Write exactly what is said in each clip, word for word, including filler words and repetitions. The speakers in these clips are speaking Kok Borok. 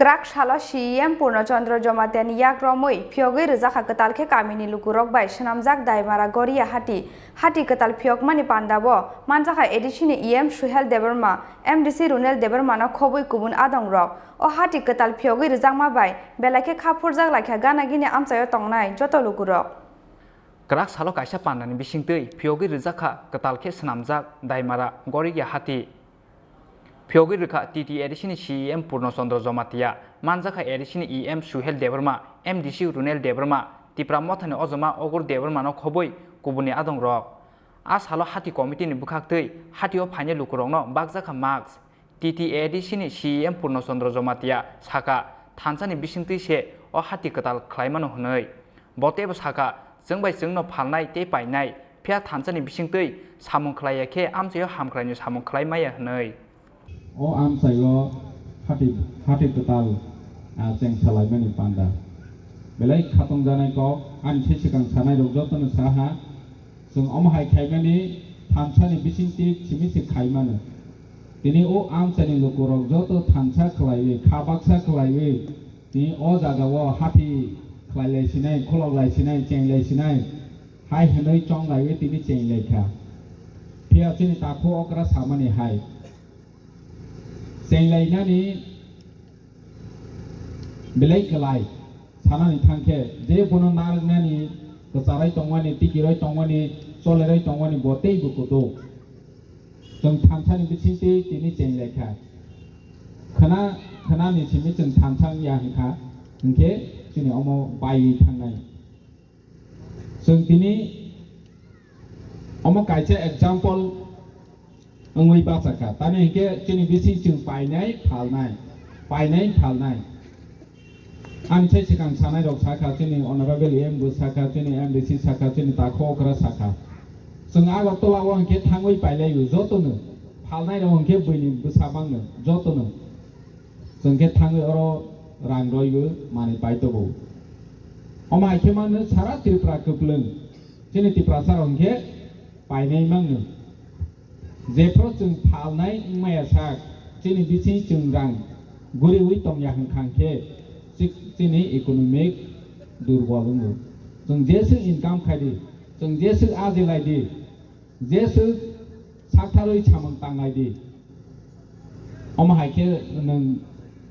Kwrak salo C E M Purno Chandra Jamatia ni yak romwi phiyogwi rwjakha kwtal khe kamini lukurok bai swnamjak Daimara Goria hati. Hati kwtal phiyokmani pandao manjakha A D C ni E M Suhel Debbarma, M D C Runel Debbarma no khobwi kubun adongrok. O hati kwtal phiyogwi rwjakma bai belai khe kha phurjak laikha gana gini amchaio tongnai joto lukurok. Kwrak salo kaisa pandani bisingtwi phiyogwi rwjakha kwtal khe swnamjak Daimara Goria hati. Phiyogwi rwkha T T A D C ni C E M Purno Chandra Jamatia, manjakha A D C ni E M Suhel Debbarma, M D C Runel Debbarma, Tipra Mothani ojoma Ogur Debbarma no khobwi kubuni adongrok. A salo hati committee ni bwkhaktwi hatio phainai lukurokno bakjakha mask. T T A D C ni C E M Purno Chandra Jamatia sakha, thansa ni bisingtwi se o hati kwtal khlaimano hwnwi. Bo teibo sakha, chwng bai chwngno phalnai tei painai, phiya thansa ni bisingtwi samung khlai ya khe amchaio hamkraini samung khlai maya hwnwi. O amchaio hati, hati kwtal, ah, cheng salaimani panda. Belai khatungjaknai kok, ani se swkang sanairok jotono sa ha, chwng omo hai khaimani thansa ni bisingtwi simi se khaimano. Tini o amchaini lukurok joto thansa khlaiwi, kha baksa khlaiwi, tini o jagao hati khlailai sinai, khulok lai sinai, cheng lai sinai, hai hwnwi chong laiwi tini cheng lai kha. Phiya chini takhuk okra samani hai. Cheng lainani belai kwlai sanani thang khe, je bono narwknani, kwcharwi tongmani, tikirwi tongmani, cholerwi tongmani bo teibo kutuk. Chwng thansa ni bisingtwi tini cheng lai kha. Khwna, khwnani simi chwng thansa wng ya hwn kha, hwn khe chini omo baiwi thangnai. Chwng tini omo kaisa example wngwi bachakha. Tamni hinkhe chini bising chwng painai phalnai, painai phalnai. Ani sai swkang sanairok sakha, chini honorable M bo sakha, chini M D C sakha, chini takhuk okra sakha. Chwng Agartala o hinkhe thangwi pailaiwi jotono, phalnairok hinkhe buini bwsa mangno jotono. Chwng khe thangwi oro rang roiwi manwi pai tongo. Omo hai khe mano sara Tripura kwplwng. Chini Tiprasa rok hinkhe painai mangno. Jephru chwng phalnai wngmaya sak, chini bising chwng rang guriwi tongya hwnkha khe chi-, chini economic durbol wngo. Chwng jeswk income khaidi, chwng jeswk ajilaidi, jeswk saktharwi samung tanglaidi. Omo hai khe nwng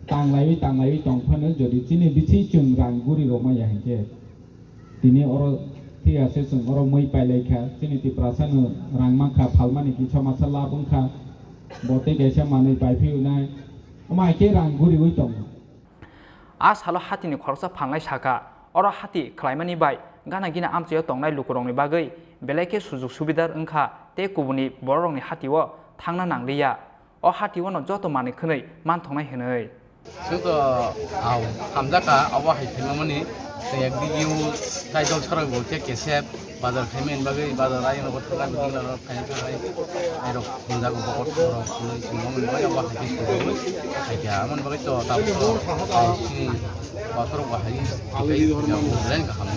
tanglaiwi, tanglaiwi tong phano, jodi chini bithi chwng rang guri rwmaya hinkhe, tini oro thik ase, chwng oro mui pailai kha, chini Tiprasa no rang mankha, phalmani kisa masa lab wngkha, bo tei kaisa manwi paiphi wnai, omo hai khe rang guriwi tongo. A salo hatini khoroksa phalnai sakha, oro hati khlaimani bai gana gini amchaio tongnai lukurokni bagwi belai khe sujuk subidar wngkha tei kubuni bororokni hatio thangna nangliya. O hationo joto manwi khwnwi manthoknai hwnwi. Chwng to, ah, hamjakha, abo hai khe mamani, chwng ekdigi o tai jol sarok bo khe kesep, bazar khaimani bagwi, bazar ayang bo thangna bini laro khaina thangnai, airok hamjago bokol rok, hwnwi chwng mamani bagwi abo hai khe sujagwi khaikha. Amoni bagwi to tabuk to, ah, chini Kotor bahai, belai kaham.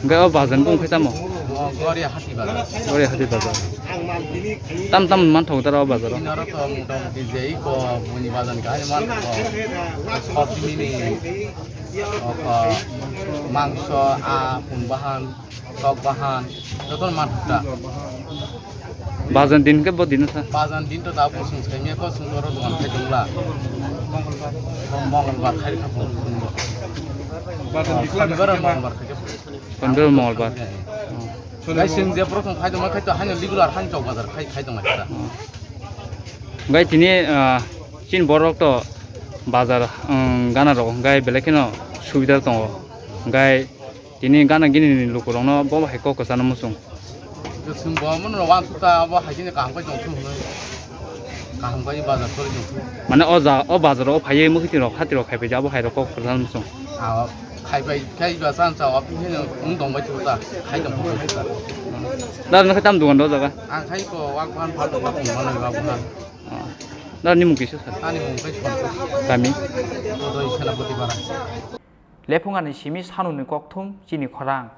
Hingke o bazar ni bumung khe tamo? O Goria hati bazar. Goria hati bazar. Tam tam manthok tara o bazar o? Ino oro to motamuti jei ko buni bazar ni kahini manthok. Sotini ni, o ko, mangso, a, pun bahan. Tok bahan, jotono manthokta. Bajan din khe bo dino sa? Bajan din to tabuk chwng saimya kho, chwng oro dogan khai tongla. Mongolbar khai kha bo chwng. Bajan dikla Sonibar ar Mongolbar khai kha bo. Sonibar ar Mongolbar. Gai chwng je prothom khai tongma khai to haino regular haino chok bazar khai, khai tongma kha. Gai tini, ah, chin borok to bazar, um, gana rok gai belai kheno subida tongo. Gai Tini gana gini ni lukurokno bo hai kok kwchano muchung. Chwng bo omono wansukha, abo hai kheno kaham khe tongthung hwnwi. Kaham khe bazar khoroi tongthung. Mane o ja-, o bazaro o phaiwi mwkhwtwirok hatirok khai paidi, abo hai rok kok kwchano muchung. Ah, khai pai, khai ba chan cha, o phino wng tong bai thukta, khai tong bai thukta. Dar nokhe tam dugan do jaga? Ang khai ko wak phan phan tong bai tong mano ba buhan. Ah. Dar ni mung kisa sa? Ani mung khai Santosh. Kami? Odoi Senapati Bara. Lephungani simi sanuni kokthum chini khorang.